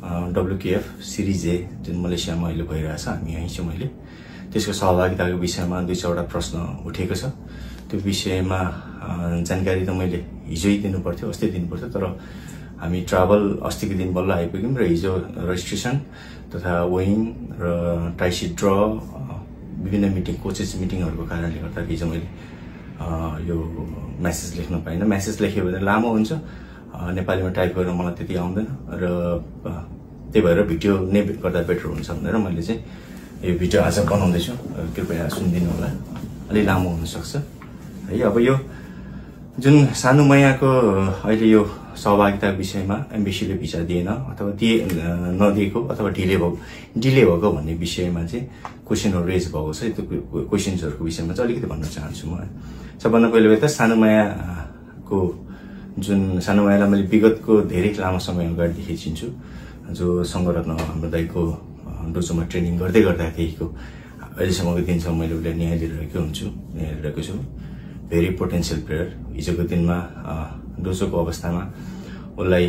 WKF series ए जुन मलेसियामा अहिले भइरहेछ, हामी यहीँ छौँ अहिले, त्यसको सहभागिताको विषयमा 2-4वटा प्रश्न उठेको छ। त्यो विषयमा जानकारी त मैले हिजै दिनु पर्थ्यो, अस्ति दिनु पर्थ्यो, तर हामी ट्राभल अस्तिको दिन बल्ल आइपुग्यौँ र हिजो रजिस्ट्रेसन तथा वेइङ र टाइसिट ड्र विभिन्न मिटिङ, कोचेस मिटिङहरूको कारणले गर्दा हिजो मैले यो मेसेज लेख्न पाइनँ। मेसेज लेख्यो भने लामो हुन्छ, नेपालीमा टाइप गरेर मलाई त्यति आउँदैन र त्यही भएर भिडियो नै गर्दा बेटर हुन्छ भनेर मैले चाहिँ यो भिडियो आज बनाउँदैछु। कृपया सुनिदिनु होला, अलि लामो हुनसक्छ है। अब यो जुन सानो मैयाको अहिले यो सहभागिता विषयमा एम्बेसीले भिसा दिएन अथवा नदिएको अथवा ढिले भएको भन्ने विषयमा चाहिँ क्वेसनहरू रेज भएको छ। त्यो क्वेसन्सहरूको विषयमा चाहिँ अलिकति भन्न चाहन्छु म। सबभन्दा पहिलो त सानो मैयालाई मैले विगतको धेरै लामो समय अगाडिदेखि चिन्छु, जो सङ्घरत्न हाम्रो दाइको डोजोमा ट्रेनिङ गर्दै गर्दादेखिको अहिलेसम्मको दिनसम्म मैले उसलाई न्याय दिइरहेको छु। Very potential player. हिजोको दिनमा डोजोको अवस्थामा उसलाई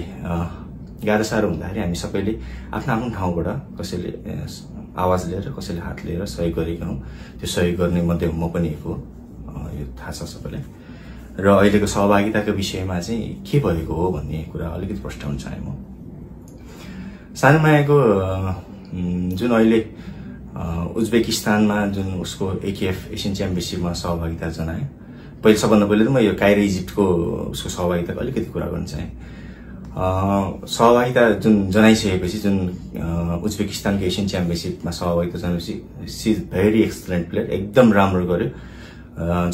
गाह्रो साह्रो हुँदाखेरि हामी सबैले आफ्नो ठाउँबाट कसैले आवाज लिएर, कसैले हात लिएर सहयोग गरेका हौँ। त्यो सहयोग गर्ने मध्ये म पनि एक हो, यो थाहा छ सबैलाई। र अहिलेको सहभागिताको विषयमा चाहिँ के भएको हो भन्ने कुरा अलिकति प्रश्न चाहे म। सानो मायाको जुन अहिले उज्बेकिस्तानमा जुन उसको AKF एसियन च्याम्पियनसिपमा सहभागिता जनायो, सबभन्दा पहिले त म यो काइरो इजिप्टको उसको सहभागिताको अलिकति कुरा गर्न चाहे। सहभागिता जुन जनाइसकेपछि, जुन उज्बेकिस्तानको एसियन च्याम्पियनसिपमा सहभागिता जनाएपछि she is very excellent player, एकदम राम्रो गर्यो,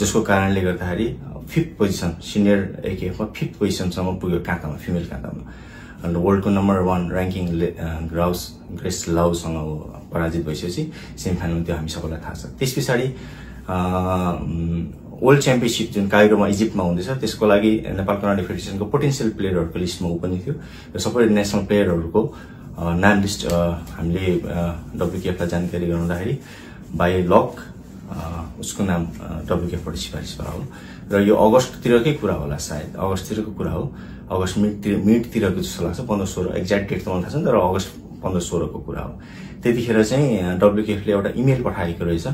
जसको कारणले गर्दाखेरि 5th पोजिसन सिनियर AKFमा 5th पोजिसनसम्म पुग्यो काँतामा, फिमेल काँतामा। अन्त वर्ल्डको नम्बर 1 ऱ्याङ्किङ ग्रेस लाउसँग पराजित भइसकेपछि सेमिफाइनलमा, त्यो हामी सबैलाई थाहा छ। त्यस पछाडि वर्ल्ड च्याम्पियनसिप जुन काइरोमा इजिप्टमा हुँदैछ, त्यसको लागि नेपाल कराटे फेडरेसनको पोटेन्सियल प्लेयरहरूको लिस्टमा ऊ पनि थियो र सबै नेसनल प्लेयरहरूको नाम लिस्ट हामीले WKFलाई जानकारी गराउँदाखेरि बाई लक उसको नाम WKFबाट सिफारिस भयो हो। र यो अगस्ततिरकै कुरा होला, सायद अगस्ततिरको कुरा हो, अगस्त मिडतिरको जस्तो लाग्छ, 15-16 एक्ज्याक्ट डेट त मलाई थाहा छैन, तर अगस्त 15-16को कुरा हो। त्यतिखेर चाहिँ WKFले एउटा इमेल पठाएको रहेछ,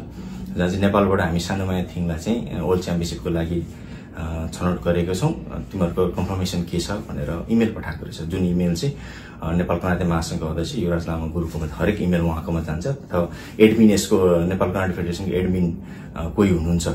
जहाँ चाहिँ नेपालबाट हामी सानो माया थिङलाई चाहिँ वर्ल्ड च्याम्पियनसिपको लागि छनौट गरेको छौँ, तिमीहरूको कन्फर्मेसन के छ भनेर इमेल पठाएको रहेछ। जुन इमेल चाहिँ नेपाल कराटे महासङ्घको अध्यक्ष युवराज लामा गुरुकोमा हरेक इमेल उहाँकोमा जान्छ, अथवा एडमिन, यसको नेपाल कराटे फेडरेसनको एडमिन कोही हुनुहुन्छ,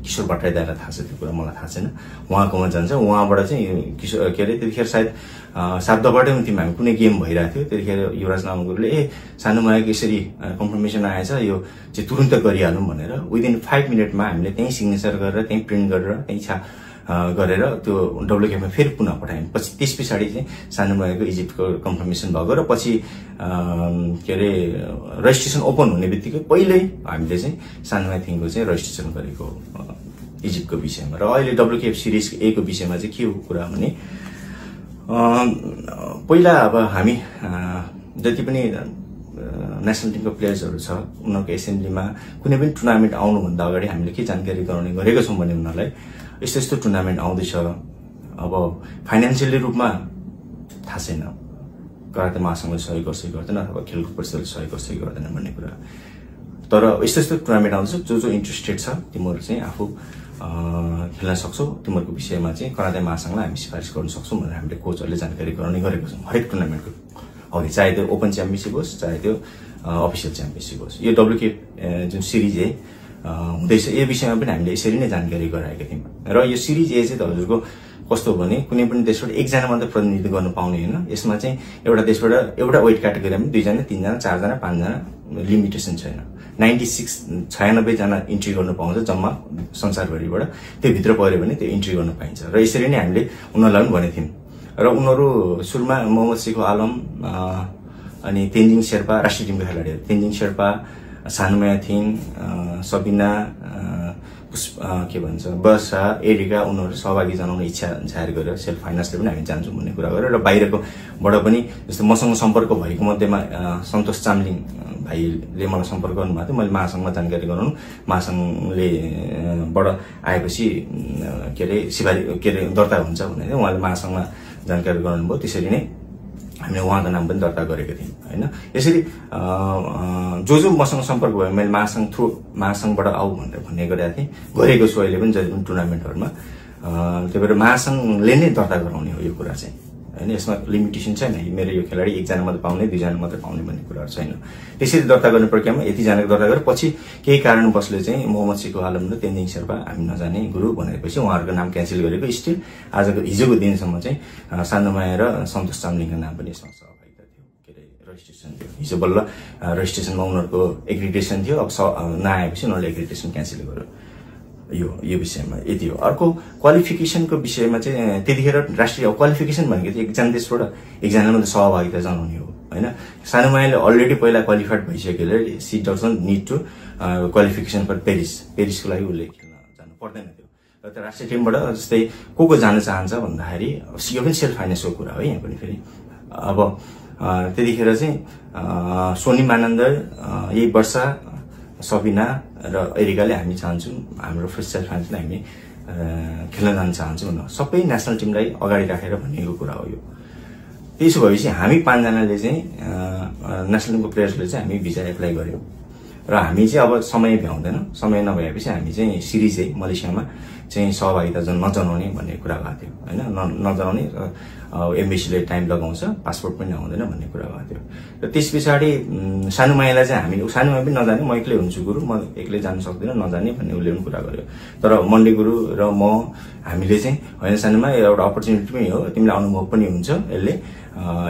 किशोर भट्टराई दाइलाई थाहा छ, त्यो कुरा मलाई थाहा छैन, उहाँकोमा जान्छ। उहाँबाट चाहिँ त्यतिखेर सायद शब्दबाटै हामी कुनै गेम भइरहेको थियो, त्यतिखेर युवराज लामा गुरुले सानो मायाको यसरी कन्फर्मेसन आएछ, यो चाहिँ तुरुन्त गरिहालौँ भनेर विदिन 5 मिनटमा हामीले त्यहीँ सिग्नेचर गरेर, त्यहीँ प्रिन्ट गरेर, त्यहीँ गरेर त्यो WKFमा फेरि पुनः पठायौँ। पछि त्यस पछाडि चाहिँ सानो मायाको इजिप्टको कन्फर्मेसन भएको र पछि रजिस्ट्रेसन ओपन हुने बित्तिकै पहिल्यै हामीले चाहिँ सानो माया थिङको चाहिँ रजिस्ट्रेसन गरेको इजिप्टको विषयमा। र अहिले WKF सिरिज A को विषयमा चाहिँ के हो कुरा भने, पहिला अब हामी जति पनि नेसनल टिमको प्लेयर्सहरू छ, उनीहरूको एसेम्ब्लीमा कुनै पनि टुर्नामेन्ट आउनुभन्दा अगाडि हामीले के जानकारी गराउने गरेको छौँ भने उनीहरूलाई यस्तो टुर्नामेन्ट आउँदैछ, अब फाइनेन्सियली रूपमा थाहा छैन, कराते महासङ्घले सहयोग गर्छ कि गर्दैन अथवा खेलकुद परिषदले सहयोग गर्छ कि गर्दैन भन्ने कुरा, तर यस्तो टुर्नामेन्ट आउँदैछ, जो इन्ट्रेस्टेड छ तिमीहरू चाहिँ आफू खेल्न सक्छौ, तिमीहरूको विषयमा चाहिँ कराते महासङ्घलाई हामी सिफारिस गर्न सक्छौँ भनेर हामीले कोचहरूले जानकारी गराउने गरेको छौँ हरेक टुर्नामेन्टको अघि, चाहे त्यो ओपन च्याम्पियनसिप होस्, चाहे त्यो अफिसियल च्याम्पियनसिप होस्। यो WKF जुन सिरिज A हुँदैछ, यो विषयमा पनि हामीले यसरी नै जानकारी गराएका थियौँ। र यो सिरिज A चाहिँ हजुरको कस्तो भने, कुनै पनि देशबाट एकजना मात्रै प्रतिनिधित्व गर्न पाउने होइन, यसमा चाहिँ एउटा देशबाट एउटा वेट क्याटेगोरीमा 2जना, 3जना, 4जना, 5जना लिमिटेसन छैन। 96 जना इन्ट्री गर्न पाउँछ जम्मा संसारभरिबाट, त्यो भित्र पर्यो भने त्यो इन्ट्री गर्न पाइन्छ। र यसरी नै हामीले उनीहरूलाई पनि भनेको थियौँ। र उनीहरू सुरुमा मोहम्मद सिखो आलम अनि तेन्जिङ शेर्पा, राष्ट्रिय टिमको खेलाडीहरू, तेन्जिङ शेर्पा, सानो माया थिङ, सबिना, के भन्छ वर्षा, एरिका, उनीहरू सहभागी जनाउने इच्छा जाहेर गरेर सेल्फ फाइनेन्सले पनि हामी जान्छौँ भन्ने कुरा गरेर, र बाहिरकोबाट पनि जस्तो मसँग सम्पर्क भएको मध्येमा सन्तोष चामलिङ भाइले मलाई सम्पर्क गर्नुभएको थियो, मैले महासङ्घमा जानकारी गराउनु, महासङ्घले बाट आएपछि दर्ता हुन्छ भनेर उहाँले महासङ्घमा जानकारी गराउनु भयो। त्यसरी नै हामीले उहाँको नाम पनि दर्ता गरेको थियौँ होइन। यसरी जो मसँग सम्पर्क भयो मैले महासंघबाट आऊ भनेर भन्ने गरेको छु अहिले पनि जति पनि टुर्नामेन्टहरूमा। त्यही भएर महासंघले नै दर्ता गराउने हो यो कुरा चाहिँ होइन। यसमा लिमिटेसन छैन मेरो यो खेलाडी एकजना मात्र पाउने 2 जना मात्र पाउने भन्ने कुराहरू छैन। त्यसरी दर्ता गर्ने प्रक्रियामा यतिजनाको दर्ता गरेर पछि केही कारणवशले चाहिँ मोहम्मद सिको आलम र तेन्जिङ शेर्पा हामी नजाने गुरु भनेपछि उहाँहरूको नाम क्यान्सल गरेको स्टिल हिजोको दिनसम्म चाहिँ सानुमाया र सन्तोष चामलिङको नाम पनि यसमा सहभागिता थियो के अरे रेजिस्ट्रेसन थियो। हिजो बल्ल रेजिस्ट्रेसनमा उनीहरूको एग्रिडेसन थियो। अब नआएपछि उनीहरूले एग्रिडेसन क्यान्सल गर्यो। यो विषयमा यति हो। अर्को क्वालिफिकेसनको विषयमा चाहिँ त्यतिखेर राष्ट्रिय क्वालिफिकेसन भनेको चाहिँ एकजना देशबाट एकजना मात्रै सहभागिता जनाउने हो होइन। सानुमायाले अलरेडी पहिला क्वालिफाइड भइसकेकोले she doesn't need to qualification for पेरिसको लागि उसले खेल्न जानु पर्दैन थियो। र त्यो राष्ट्रिय टिमबाट जस्तै को जान चाहन्छ भन्दाखेरि यो पनि सेल्फ फाइनेन्सको कुरा हो यहाँ पनि फेरि। अब त्यतिखेर चाहिँ सोनी मानन्दर यही वर्षा सबिना र एरिकाले हामी चाहन्छौँ हाम्रो सेल्फ फाइनेन्सले हामी खेल्न जान चाहन्छौँ भनेर सबै नेसनल टिमलाई अगाडि राखेर भनेको कुरा हो यो। त्यसो भएपछि हामी 5 जनाले चाहिँ नेसनल टिमको प्लेयर्सले चाहिँ हामी भिजा एप्लाई गर्यौँ र हामी चाहिँ अब समय भ्याउँदैन। समय नभएपछि हामी चाहिँ सिरिजै मलेसियामा चाहिँ सहभागिता नजनाउने भन्ने कुरा भएको थियो होइन। नजनाउने एम्बेसीले टाइम लगाउँछ पासपोर्ट पनि आउँदैन भन्ने कुरा भएको थियो। र त्यस पछाडि सानुमायालाई चाहिँ हामीले सानुमाया पनि नजाने म एक्लै हुन्छु गुरु म एक्लै जान सक्दिनँ नजाने भन्ने उसले पनि कुरा गर्यो। तर मन्डे गुरु र म हामीले चाहिँ होइन सानुमाया एउटा अपर्च्युनिटी पनि हो तिमीलाई अनुभव पनि हुन्छ यसले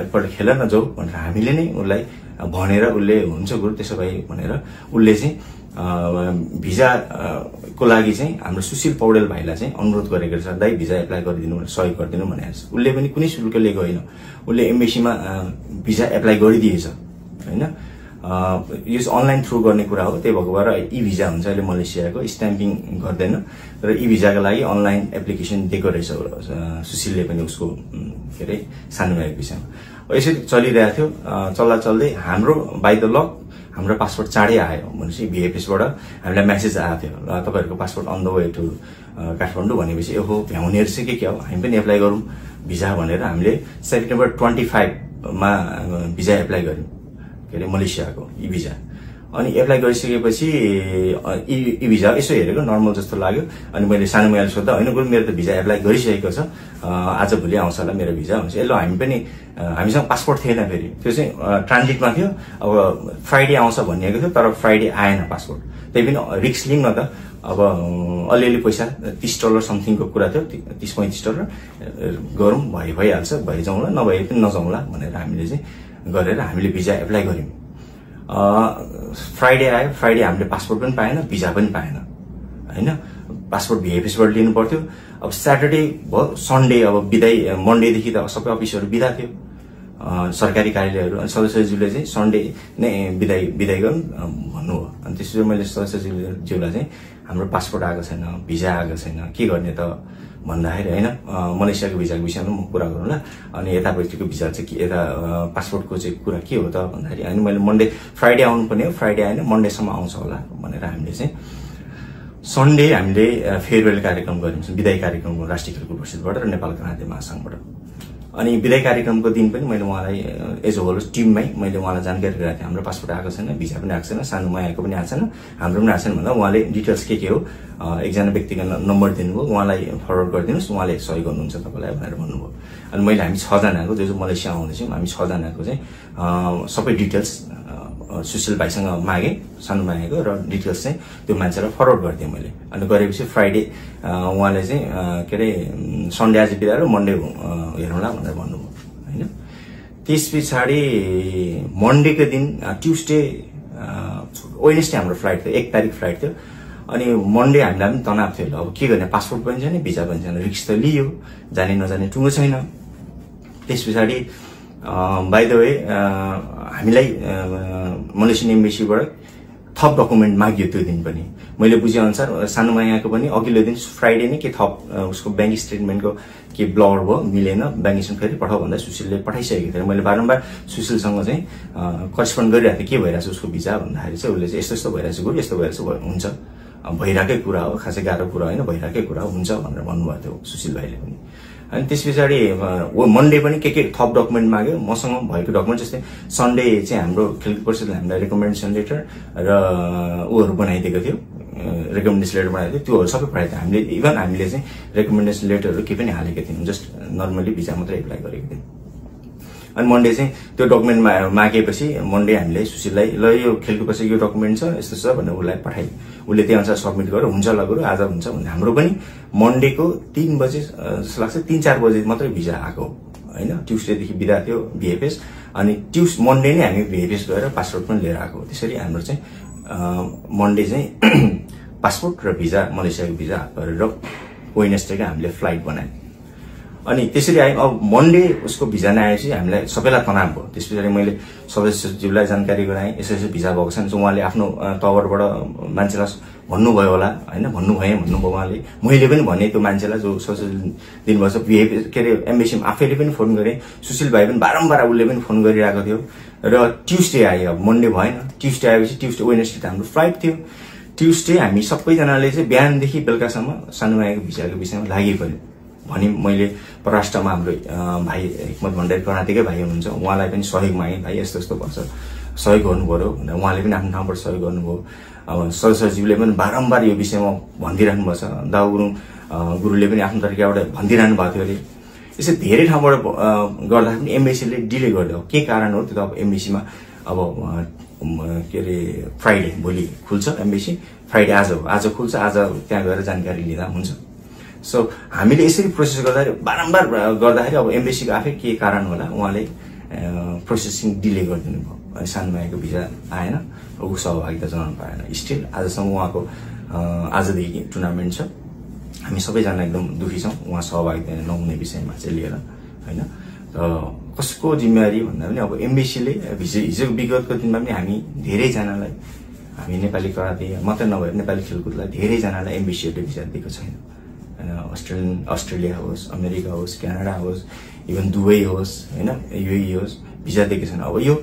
एकपल्ट खेल न जाऊ भनेर हामीले नै उसलाई भनेर उसले हुन्छ गुरु त्यसो भए भनेर उसले चाहिँ भिजा को लागि चाहिँ हाम्रो सुशील पौडेल भाइलाई चाहिँ अनुरोध गरेको छ दाइ भिजा एप्लाई गरिदिनु भनेर सहयोग गरिदिनु भनेको छ। उसले पनि कुनै शुल्क लिएको होइन। उसले एम्बेसीमा भिजा एप्लाई गरिदिएछ होइन। यो अनलाइन थ्रु गर्ने कुरा हो। त्यही भएको भएर ई भिजा हुन्छ अहिले मलेसियाको स्ट्याम्पिङ गर्दैन र ई भिजाको लागि अनलाइन एप्लिकेसन दिएको रहेछ सुशीलले पनि उसको के अरे सानुमायाको विषयमा। यसरी चलिरहेको थियो। चल्दै हाम्रो बाइ द लक हाम्रो पासपोर्ट चाँडै आयो भनेपछि भिएफएसबाट हामीलाई मेसेज आएको थियो र तपाईँहरूको passport on the way to Kathmandu भनेपछि ओहो भ्याउने रहेछ के हो हामी पनि एप्लाई गरौँ भिजा भनेर हामीले सेप्टेम्बर 25मा भिजा एप्लाई गर्यौँ के अरे मलेसियाको ई भिजा। अनि एप्लाई गरिसकेपछि ई भिजा यसो हेरेको नर्मल जस्तो लाग्यो। अनि मैले सानुमायाले सोद्धा होइन गुरु मेरो त भिजा एप्लाई गरिसकेको छ आज भोलि आउँछ होला मेरो भिजा हुन्छ। ल हामी पनि हामीसँग पासपोर्ट थिएन फेरि त्यो चाहिँ ट्रान्जिटमा थियो। अब फ्राइडे आउँछ भनिएको थियो तर फ्राइडे आएन पासपोर्ट। त्यही पनि रिक्स लिउँ न त अब अलिअलि पैसा $30 समथिङको कुरा थियो 30-35 डलर गरौँ भइहाल्छ भइजाउँला नभए पनि नजाउँला भनेर हामीले चाहिँ गरेर हामीले भिजा एप्लाई गर्यौँ। फ्राइडे आयो। फ्राइडे हामीले पासपोर्ट पनि पाएन भिजा पनि पाएन होइन। पासपोर्ट भिएफएसबाट लिनु पर्थ्यो। अब स्याटरडे भयो सन्डे अब बिदाई मन्डेदेखि त सबै अफिसहरू बिदा थियो सरकारी कार्यालयहरू। अनि सदस्यज्यूले चाहिँ सन्डे नै बिदाई गर्नु भन्नुभयो। अनि त्यसपछि मैले सदस्यज्यूलाई चाहिँ हाम्रो पासपोर्ट आएको छैन भिजा आएको छैन के गर्ने त भन्दाखेरि होइन मलेसियाको भिजाको विषयमा म कुरा गरौँला। अनि यतापट्टिको भिजा चाहिँ के यता पासपोर्टको चाहिँ कुरा के हो त भन्दाखेरि होइन मैले मन्डे फ्राइडे आउनु पर्ने हो फ्राइडे आएन मन्डेसम्म आउँछ होला भनेर हामीले चाहिँ सन्डे हामीले फेयरवेल कार्यक्रम गर्यौँ विदाई कार्यक्रम राष्ट्रिय खेलकुद परिषदबाट र नेपाल कराते महासंघबाट। अनि विदाई कार्यक्रमको दिन पनि मैले उहाँलाई एज अ होल टिममै मैले उहाँलाई जानकारी गराएको थिएँ हाम्रो पासपोर्ट आएको छैन भिजा पनि आएको छैन सानुमायाको पनि आएको छैन हाम्रो पनि आएको छैन भन्दा उहाँले डिटेल्स के हो एकजना व्यक्तिको नम्बर दिनुभयो उहाँलाई फरवर्ड गरिदिनुहोस् उहाँले सहयोग गर्नुहुन्छ तपाईँलाई भनेर भन्नुभयो। अनि मैले हामी 6 जनाको जो मलेसिया आउँदैछौँ हामी 6 जनाको चाहिँ सबै डिटेल्स सुशील भाइसँग मागे सानुमायाको र डिटेल्स चाहिँ त्यो मान्छेलाई फरवर्ड गरिदिएँ मैले। अनि गरेपछि फ्राइडे उहाँले चाहिँ के अरे सन्डे आज बिदा र मन्डे हेरौँला भनेर भन्नुभयो होइन। त्यस पछाडि मन्डेको दिन ट्युसडे वेडनेसडे हाम्रो फ्लाइट थियो 1 तारिक फ्लाइट थियो। अनि मन्डे हामीलाई पनि तनाव थियो अब के गर्ने पासपोर्ट पनि छैन भिजा पनि छैन रिक्स त लियो जाने नजाने टुङ्गो छैन। त्यस पछाडि बाइ द वे हामीलाई मलेसियन एम्बेसीबाट थप डकुमेन्ट मागियो त्यो दिन पनि मैले बुझेअनुसार सानुमायाको पनि अघिल्लो दिन फ्राइडे नै के थप उसको ब्याङ्क स्टेटमेन्टको के ब्लर भयो मिलेन ब्याङ्क स्टेटमेन्ट फेरि पठाऊ भन्दा सुशीलले पठाइसकेको थियो। मैले बारम्बार सुशीलसँग चाहिँ करेस्पोन्ड गरिरहेको थिएँ के भइरहेछ उसको भिजा भन्दाखेरि चाहिँ उसले चाहिँ यस्तो यस्तो भइरहेछ गुरु यस्तो भइरहेछ हुन्छ भइरहेकै कुरा हो खासै गाह्रो कुरा होइन भइरहेकै कुरा हुन्छ भनेर भन्नुभएको थियो सुशील भाइले पनि। अनि त्यस पछाडि मन्डे पनि के थप डकुमेन्ट माग्यो मसँग भएको डकुमेन्ट जस्तै सन्डे चाहिँ हाम्रो खेलकुद परिषदले हामीलाई रेकमेन्डेसन लेटर र ऊहरू बनाइदिएको थियो रेकमेन्डेसन लेटर बनाएको थियो त्योहरू सबै पठाएको थियो हामीले हामीले चाहिँ रेकमेन्डेसन लेटरहरू के पनि हालेको थियौँ जस्ट नर्मली भिजा मात्रै एप्लाई गरेको थियौँ अनि मन्डे चाहिँ त्यो डकुमेन्ट मागेपछि मन्डे हामीले सुशीललाई ल यो खेलकुद परिषद यो डकुमेन्ट छ यस्तो छ भनेर उसलाई पठाइ उसले त्यही अनुसार सबमिट गर्यो हुन्छ ल गुरु आज हुन्छ भने हाम्रो पनि मन्डेको 3 बजे जस्तो लाग्छ 3-4 बजे मात्रै भिजा आएको हैन ट्युसडेदेखि बिदा थियो भिएफएस अनि मन्डे नै हामी भिएफएस गएर पासपोर्ट पनि लिएर आएको त्यसरी हाम्रो चाहिँ मन्डे चाहिँ पासपोर्ट र भिजा मलेसियाको भिजा गरेर वेडनेसडेको हामीले फ्लाइट बनायौं अनि त्यसरी आयो अब मन्डे उसको भिजा नआएपछि हामीलाई सबैलाई तनाव भयो त्यसपछि मैले सदस्यज्यूलाई जानकारी गराएँ यसो भिजा भएको छैन उहाँले आफ्नो तवरबाट मान्छेलाई भन्नुभयो होला हैन भन्नुभयो उहाँले मैले पनि भने त्यो मान्छेलाई जो सदस्य दिनुभएको छ भिएफएस के अरे एम्बेसीमा आफैले पनि फोन गरे सुशील भाइ पनि बारम्बार उसले पनि फोन गरिरहेको थियो र ट्युसडे आयो अब मन्डे भएन ट्युसडे आएपछि ट्युसडे वेडनेसडे हाम्रो फ्लाइट थियो ट्युसडे हामी सबैजनाले चाहिँ बिहानदेखि बेलुकासम्म सानुमायाको भिजाको विषयमा लागिपर्यो भने मैले परराष्ट्रमा हाम्रो भाइ हिक्मत भण्डारी कर्णाटकै भाइ हुनुहुन्छ उहाँलाई पनि सहयोग मागे भाइ यस्तो यस्तो भन्छ सहयोग गर्नु पर्यो भनेर उहाँले पनि आफ्नो ठाउँबाट सहयोग गर्नुभयो अब सदस्यज्यूले पनि बारम्बार यो विषयमा भनिदिइराख्नु भएको छ दाउ गुरुले पनि आफ्नो तरिकाबाट भनिदिइरहनु भएको थियो अरे यसै धेरै ठाउँबाट गर्दा पनि एम्बेसीले डिले गर्यो के कारण हो त्यो त अब एम्बेसीमा अब के अरे फ्राइडे भोलि खुल्छ एम्बेसी फ्राइडे आज खुल्छ आज त्यहाँ गएर जानकारी लिँदा हुन्छ सो हामीले यसरी प्रोसेस गर्दाखेरि बारम्बार गर्दाखेरि अब एम्बेसीको आफै के कारण होला उहाँले प्रोसेसिङ डिले गरिदिनु भयो सानुमायाको भिजा आएन ऊ सहभागिता जनाउनु पाएन स्टिल आजसम्म उहाँको आजदेखि टुर्नामेन्ट छ हामी सबैजना एकदम दुखी छौँ उहाँ सहभागिता नहुने विषयमा चाहिँ लिएर हैन र कसको जिम्मेवारी भन्दा पनि अब एम्बेसीले हिजो विगतको दिनमा पनि हामी धेरैजनालाई हामी नेपाली कराते मात्रै नभएर नेपाली खेलकुदलाई धेरैजनालाई एम्बेसीहरूले भिजा दिएको छैन अस्ट्रेलिया होस् अमेरिका होस् क्यानाडा होस् इभन दुबई होस् हैन युएई होस् भिजा दिएको छैन अब यो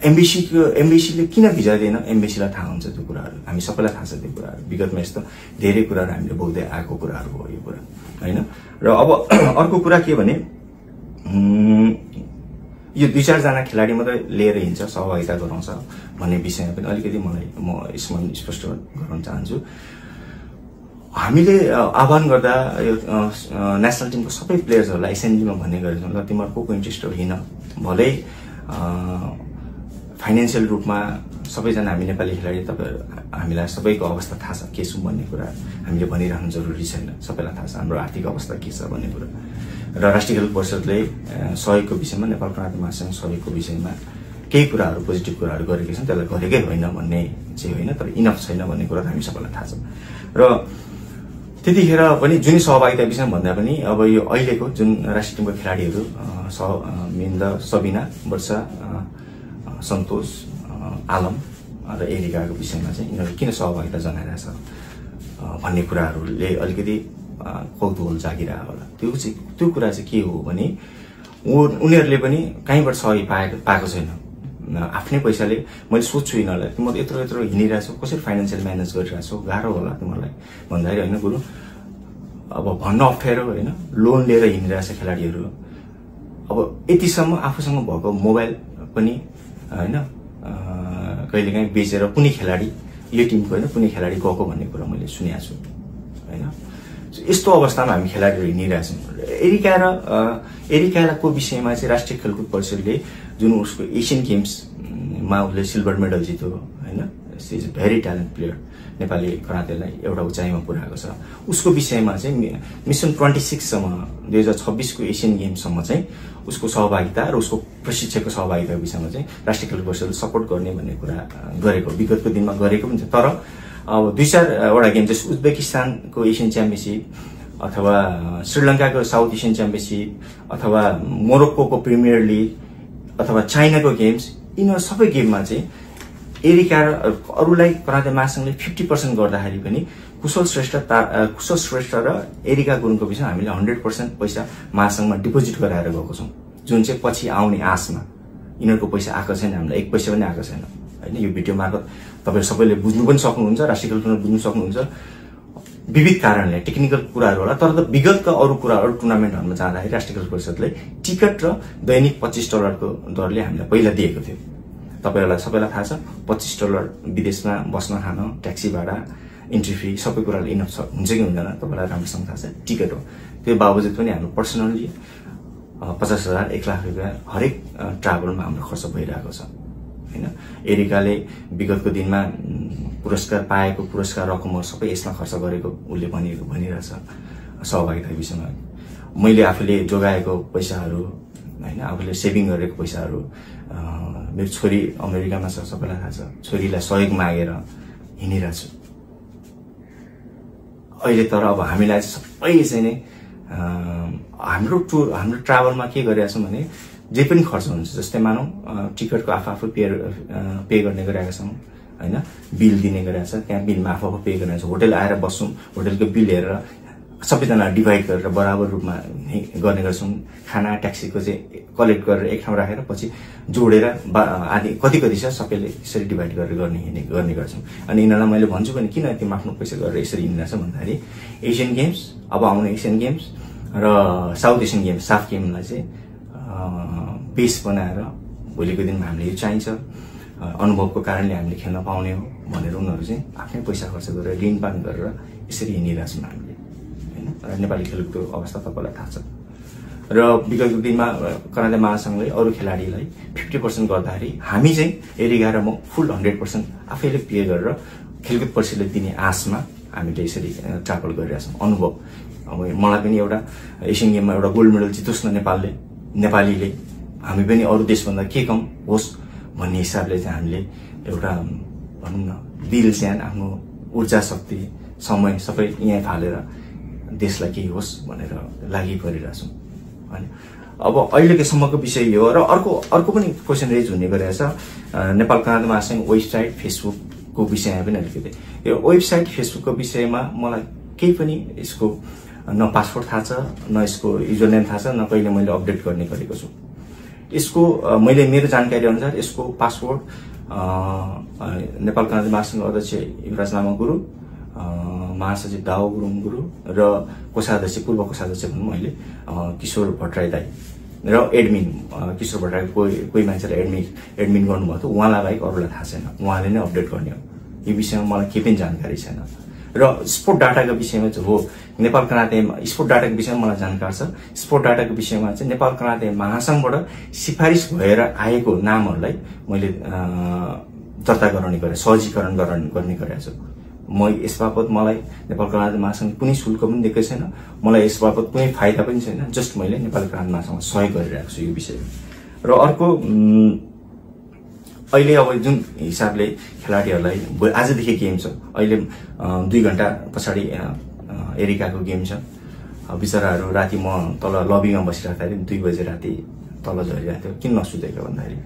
एम्बेसीले किन भिजा दिएन एम्बेसीलाई थाहा हुन्छ त्यो कुराहरू हामी सबैलाई थाहा छ त्यो कुराहरू विगतमा यस्तो धेरै कुराहरू हामीले बोक्दै आएको कुराहरू हो यो कुरा हैन र अब अर्को कुरा के भने यो 2-4 जना खेलाडी मात्रै लिएर हिँड्छ सहभागिता गराउँछ भन्ने विषयमा पनि अलिकति म यसमा स्पष्ट गराउन चाहन्छु हामीले आह्वान गर्दा यो नेशनल टिमको सबै प्लेयर्सहरूलाई एसेम्ब्लीमा भन्ने गरेछौँ ल तिमीहरूको को इन्ट्रेस्ट होइन भलै फाइनेन्सियल रूपमा सबैजना हामी नेपाली खेलाडी तपाईहरु हामीलाई सबैको अवस्था थाहा छ के छु भन्ने कुरा हामीले भनिराख्नु जरुरी छैन सबैलाई थाहा छ हाम्रो आर्थिक अवस्था के छ भन्ने कुरा र राष्ट्रिय खेल परिषदले सहयोगको विषयमा नेपाल कराते महासंघ सहयोगको विषयमा केही कुराहरू पोजिटिभ कुराहरू गरेको छन् त्यसलाई गरेकै होइन भन्ने चाहिँ होइन तर इनफ छैन भन्ने कुरा हामी सबैलाई थाहा छ र त्यतिखेर पनि जुन सहभागिता विषयमा भन्दा पनि अब यो अहिलेको जुन राष्ट्रिय टिमको खेलाडीहरू मिन्द सबिना वर्षा सन्तोष आलम र एरिकाको विषयमा चाहिँ यिनीहरू किन सहभागिता जनाइरहेछ भन्ने कुराहरूले अलिकति कौतूहल जागिरहेको होला त्यो कुरा चाहिँ के हो भने उनीहरूले पनि कहीँबाट सहयोग पाएको छैन आफ्नै पैसाले मैले सोध्छु यिनीहरूलाई तिमीहरू यत्रो हिँडिरहेछौ कसरी फाइनेन्सियल म्यानेज गरिरहेछौ गाह्रो होला तिमीहरूलाई भन्दाखेरि होइन गुरु अब भन्न अप्ठ्यारो होइन लोन लिएर हिँडिरहेछ खेलाडीहरू अब यतिसम्म आफूसँग भएको मोबाइल पनि होइन कहिलेकाहीँ बेचेर कुनै खेलाडी यो टिमको होइन कुनै खेलाडी गएको भन्ने कुरा मैले सुनेको छु होइन यस्तो अवस्थामा हामी खेलाडीहरू हिँडिरहेछौँ एरिकाको विषयमा चाहिँ राष्ट्रिय खेलकुद परिषदले जुन उसको एसियन गेम्समा उसले सिल्भर मेडल जित्यो होइन she is very talent player Nepali करातेलाई एउटा उचाइमा पुर्याएको छ उसको विषयमा चाहिँ मिसन 26 सम्म 2026 को एसियन गेम्ससम्म चाहिँ उसको सहभागिता र उसको प्रशिक्षकको सहभागिताको विषयमा चाहिँ राष्ट्रिय खेल परिषदले सपोर्ट गर्ने भन्ने कुरा गरेको विगतको दिनमा गरेको पनि छ तर अब 2-4 वटा गेम जस्तो उज्बेकिस्तानको एसियन च्याम्पियनशिप अथवा श्रीलङ्काको साउथ एसियन च्याम्पियनशिप अथवा मोरोक्कोको प्रिमियर लिग अथवा चाइनाको गेम्स यिनीहरू सबै गेममा चाहिँ एरिका अरूलाई कराते महासंघले 50% गर्दाखेरि पनि कुशल श्रेष्ठ र एरिका गुरुङको विषयमा हामीले 100% पैसा महासंघमा डिपोजिट गराएर गएको छौं जुन चाहिँ पछि आउने आशमा यिनीहरूको पैसा आएको छैन हामीलाई 1 पैसा पनि आएको छैन हैन यो भिडियो मार्फत तपाईहरु सबैले बुझ्नु पनि सक्नुहुन्छ राष्ट्रिय खेलकुदमा बुझ्नु सक्नुहुन्छ विविध कारणले टेक्निकल कुराहरू होला, तर त विगतका अरू कुराहरू टुर्नामेन्टहरूमा जाँदाखेरि राष्ट्रिय खेल परिषदले टिकट र दैनिक $25 दरले हामीलाई पहिला दिएको थियो। तपाईहरुलाई सबैलाई थाहा छ, $25 विदेशमा बस्न खान, ट्याक्सी भाडा, इन्ट्री फी सबै कुराले इनफ हुन्छ कि हुँदैन तपाईलाई राम्रोसँग थाहा छ, टिकट हो। त्यो बावजुद पनि हाम्रो पर्सनली 50,000 1 लाख रुपैयाँ हरेक ट्राभलमा हाम्रो खर्च भइरहेको छ हैन। एरिकाले विगतको दिनमा पुरस्कार पाएको पुरस्कार रकमहरु सबै यसमा खर्च गरेको उले भनिरहेछ सहभागिताको विषयमा। मैले आफूले जोगाएको पैसाहरू हैन, आफूले सेभिङ गरेको पैसाहरू, मेरो छोरी अमेरिकामा छ सबैलाई थाहा छ, छोरीलाई सहयोग मागेर हिँडिरहेको छु अहिले। तर अब हामीलाई सबै चाहिँ नै हाम्रो ट्राभलमा के गरिरहेका छौं भने जे पनि खर्च हुन्छ, जस्तै मानौ टिकटको आफू पे गर्ने गरिरहेका छौं हैन, बिल दिने गरिरहेका छ, त्यहाँ बिलमा आफू पे गर्ने छ, होटल आएर बस्छौं, होटलको बिल हेरेर सबैजना डिभाइड गरेर बराबर रूपमा गर्ने गर्छौं। खाना ट्याक्सीको चाहिँ कलेक्ट गरेर एक ठाउँ राखेर पछि जोडेर आदि कति छ सबैले यसरी डिभाइड गरेर गर्ने गर्छौं। अनि यिनीहरूलाई मैले भन्छु पनि किन तिमी आफ्नो पैसा गरेर यसरी हिँड्दैछ भन्दाखेरि एशियन गेम्स, अब आउने एशियन गेम्स र साउथ एशियन गेम्स साफ गेमलाई चाहिँ बेस बनाएर भोलिको दिनमा हामीले यो चाहिन्छ, अनुभवको कारणले हामीले खेल्न पाउने हो भनेर उनीहरू चाहिँ आफ्नै पैसा खर्च गरेर ऋणपान गरेर यसरी हिँडिरहेछौँ हामीले हैन। र नेपाली खेलको अवस्था तपाईलाई थाहा छ। र विगतको दिनमा कराते महासंघले अरू खेलाडीलाई 50% गर्दाखेरि हामी चाहिँ एरिगा र म फुल 100% आफैले पे गरेर खेलकुद परिषदले दिने आशमा हामीले यसरी ट्राभल गरिरहेछौँ। अनुभव अब मलाई पनि एउटा एशियन गेममा एउटा गोल्ड मेडल जितोस् न नेपालीले, हामी पनि अरू देशभन्दा के कम होस् भन्ने हिसाबले चाहिँ हामीले एउटा भनौं न दिल ज्यान आफ्नो ऊर्जा शक्ति समय सबै यहाँ फालेर देशलाई केही होस् भनेर लागि परिरहेछौँ हैन। अब अहिलेको सम्मको विषय यो र अर्को पनि क्वेशन रेज हुने गरेछ नेपाल कराते महासंघ वेबसाइट फेसबुकको विषयमा पनि अलिकति। यो वेबसाइट फेसबुकको विषयमा मलाई केही पनि यसको न पासवर्ड थाहा छ, न यसको युजरनेम थाहा छ, न कहिले मैले अपडेट गर्ने गरेको छु। यसको मैले मेरो जानकारी अनुसार यसको पासवर्ड नेपाल कराते महासंघ अध्यक्ष युवराज लामा गुरु, महासचिव दाओ गुरुङ गुरु र कोषाध्यक्ष पूर्व कोषाध्यक्ष भनौँ मैले किशोर भट्टराई दाई र एडमिन किशोर भट्टराई कोही मान्छेलाई एडमिन गर्नुभएको थियो, उहाँलाई बाहेक अरूलाई थाहा छैन, उहाँले नै अपडेट गर्ने हो। यो विषयमा मलाई केही पनि जानकारी छैन। र स्पोर्ट डाटाको विषयमा चाहिँ हो नेपाल कराते स्पोर्ट डाटाको विषयमा मलाई जानकारी छ। स्पोर्ट डाटाको विषयमा चाहिँ नेपाल कराते महासंघबाट सिफारिस भएर आएको नामहरूलाई मैले दर्ता गराउने गरेँ, सहजीकरण गर्ने गरेको छु। म यस बापत मलाई नेपाल कराते महासंघ कुनै शुल्क पनि दिएको छैन, मलाई यस बापत कुनै फाइदा पनि छैन, जस्ट मैले नेपाल कराते महासंघ सहयोग गरिरहेको छु यो विषयमा। र अर्को अहिले अब जुन हिसाबले खेलाडीहरूलाई आजदेखि गेम छ, अहिले 2 घण्टा पछाडि एरिकाको गेम छ, बिचराहरू राति म तल लबीमा बसिराख्दाखेरि 2 बजे राति तल झरिरहेको थियो। किन नसुतेको भन्दाखेरि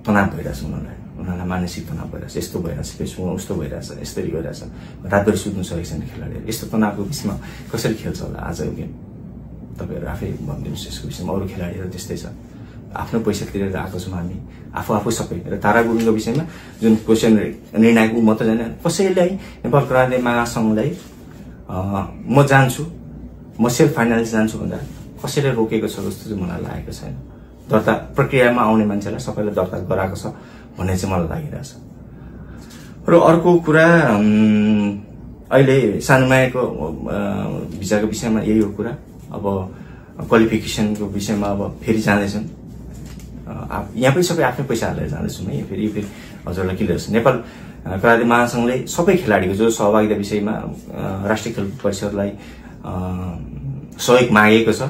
तनाव भइरहेछ, उनीहरूलाई मानसिक तनाव भइरहेछ, यस्तो भइरहेछ, फेसबुकमा उस्तो भइरहेछ, यसरी गरिरहेछ, रातभरि सुत्नु सकेको छैन खेलाडीहरू। यस्तो तनावको बिचमा कसरी खेल्छ होला आजको गेम, तपाईहरु आफै भनिदिनुहोस्। यसको विषयमा अरू खेलाडीहरू त्यस्तै छ, आफ्नो पैसा तिरेर आएको छौँ हामी आफू सबै। र तारा गुरुङको विषयमा जुन क्वेसन निर्णायक ऊ म त जाने, कसैलाई नेपाल कराते महासंघलाई म जान्छु, म सेल्फ फाइनान्स जान्छु भन्दा कसैले रोकेको छ जस्तो चाहिँ मलाई लागेको छैन। दर्ता प्रक्रियामा आउने मान्छेलाई सबैलाई दर्ता गराएको छ भन्ने चाहिँ मलाई लागिरहेछ। र अर्को कुरा अहिले सानुमायाको भिजाको विषयमा यही हो कुरा। अब क्वालिफिकेसनको विषयमा अब फेरि जाँदैछन्, यहाँ पनि सबै आफ्नै पैसा हालेर जाँदैछौँ है। फेरि हजुरलाई क्लियर छ, नेपाल कराते महासंघले सबै खेलाडीको जो सहभागिता विषयमा राष्ट्रिय खेल परिषदलाई सहयोग मागेको छ।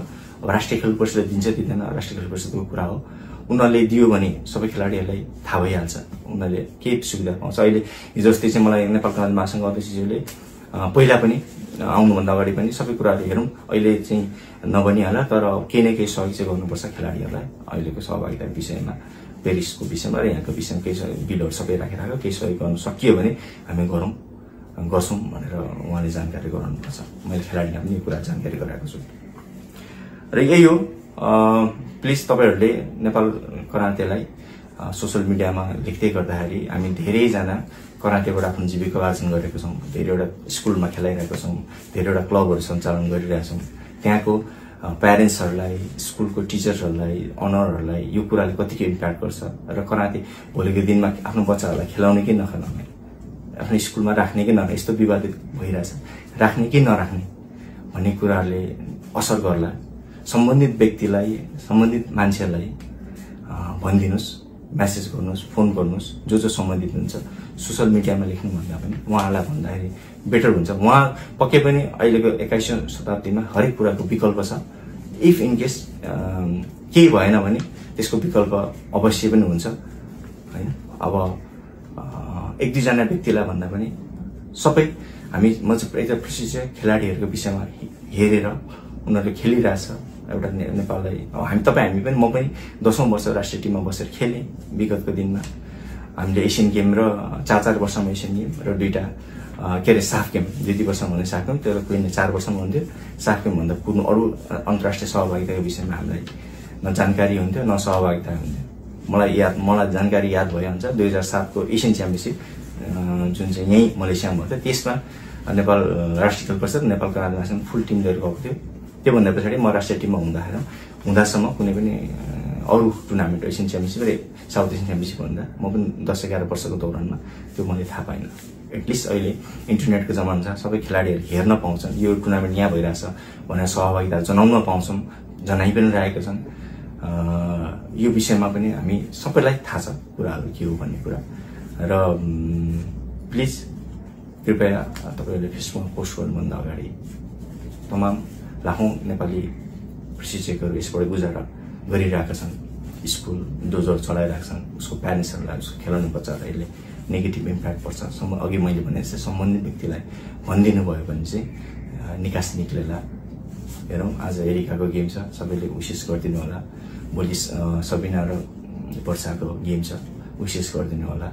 अब राष्ट्रिय खेल परिषदले दिन्छ दिँदैन राष्ट्रिय खेल परिषदको कुरा हो, उनीहरूले दियो भने सबै खेलाडीहरूलाई थाहा भइहाल्छ, उनीहरूले के सुविधा पाउँछ। अहिले हिजो अस्ति चाहिँ मलाई नेपाल कराते महासंघ अध्यक्षज्यूले पहिला पनि आउनुभन्दा अगाडि पनि सबै कुराहरू हेरौँ, अहिले चाहिँ नबनिहाला तर केही न केही सहयोग चाहिँ गर्नुपर्छ खेलाडीहरूलाई अहिलेको सहभागिता विषयमा, पेरिसको विषयमा र यहाँको विषयमा केही बिलहरू सबै राखिराखेर केही सहयोग गर्न सकियो भने हामी गर्छौँ भनेर उहाँले जानकारी गराउनुपर्छ। मैले खेलाडीलाई पनि यो कुरा जानकारी गराएको छु। र यही हो, प्लिज तपाईहरुले नेपाल करातेलाई सोशल मिडियामा लेख्दै गर्दाखेरि हामी धेरैजना करातेबाट आफ्नो जीविका आर्जन गरेको छौँ, धेरैवटा स्कुलमा खेलाइरहेको छौँ, धेरैवटा क्लबहरू सञ्चालन गरिरहेका छौँ। त्यहाँको प्यारेन्ट्सहरूलाई, स्कुलको टिचर्सहरूलाई, अनरहरूलाई यो कुराले कतिको इम्प्याक्ट गर्छ र कराते भोलिको दिनमा आफ्नो बच्चाहरूलाई खेलाउने कि नखेलाउने, आफ्नो स्कुलमा राख्ने कि नराख्ने, यस्तो विवादित भइरहेछ, राख्ने कि नराख्ने भन्ने कुराहरूले असर गर्ला। सम्बन्धित व्यक्तिलाई, सम्बन्धित मान्छेलाई भनिदिनुहोस्, मेसेज गर्नुहोस्, फोन गर्नुहोस्, जो सम्बन्धित हुन्छ। सोशल मिडियामा लेख्नुभन्दा पनि उहाँलाई भन्दाखेरि बेटर हुन्छ। उहाँ पक्कै पनि अहिलेको 21औं शताब्दीमा हरेक कुराको विकल्प छ। इफ इन केस केही भएन भने त्यसको विकल्प अवश्य पनि हुन्छ हैन। अब एक दुईजना व्यक्तिलाई भन्दा पनि सबै म चाहिँ एउटा प्रशिक्षक खेलाडीहरूको विषयमा हेरेर उनीहरूले खेलिरहेछ एउटा नेपाललाई। हामी पनि म पनि 10औं वर्ष राष्ट्रिय टिममा बसेर खेलेँ विगतको दिनमा। हामीले एसियन गेम र 4 वर्षमा एसियन गेम र 2टा के अरे साफ गेम, 2 वर्षमा हुने साफ गेम, त्यो कुहिने 4 वर्षमा हुन्थ्यो। साफ गेम भन्दा कुन अरू अन्तर्राष्ट्रिय सहभागिताको विषयमा हामीलाई न जानकारी हुन्थ्यो न सहभागिता हुन्थ्यो। मलाई जानकारी याद भइहाल्छ 2007 को एसियन च्याम्पियनसिप जुन चाहिँ यही मलेसियामा भयो, त्यसमा नेपाल राष्ट्रिय खेल परिषद नेपाल कराते महासंघ फुल टिम लिएर गएको थियो। त्योभन्दा पछाडि म राष्ट्रिय टिममा हुँदासम्म कुनै पनि अरू टुर्नामेन्ट एसियन च्याम्पियनसिप र साउथ एसियन च्याम्पियनसिप भन्दा म पनि 10-11 वर्षको दौरानमा त्यो मैले थाहा पाइनँ। एटलिस्ट अहिले इन्टरनेटको जमाना छ, सबै खेलाडीहरू हेर्न पाउँछन्, यो टुर्नामेन्ट यहाँ भइरहेछ भनेर सहभागिता जनाउन पाउँछौँ, जनाइ पनि रहेका छन्। यो विषयमा पनि हामी सबैलाई थाहा छ कुराहरू के हो भन्ने कुरा। र प्लिज कृपया तपाईँहरूले फेसबुकमा पोस्ट गर्नुभन्दा अगाडि तमाम लाखौं नेपाली प्रशिक्षकहरू यसबाट गुजारा गरिरहेका छन्, स्कुल डोजर चलाइरहेका छन्, उसको प्यारेन्ट्सहरूलाई, उसको खेलाउने बच्चाहरूलाई यसले नेगेटिभ इम्प्याक्ट पर्छ। अघि मैले भने जस्तै सम्बन्धित व्यक्तिलाई भनिदिनु भयो भने चाहिँ निकास निक्लेला। हेरौँ आज एरिकाको गेम छ, सबैले विशेष गरिदिनु होला। भोलि सबिना र वर्षाको गेम छ, विशेष गरिदिनु होला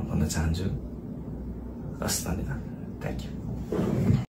भन्न चाहन्छु। हस्, धन्यवाद। Thank you.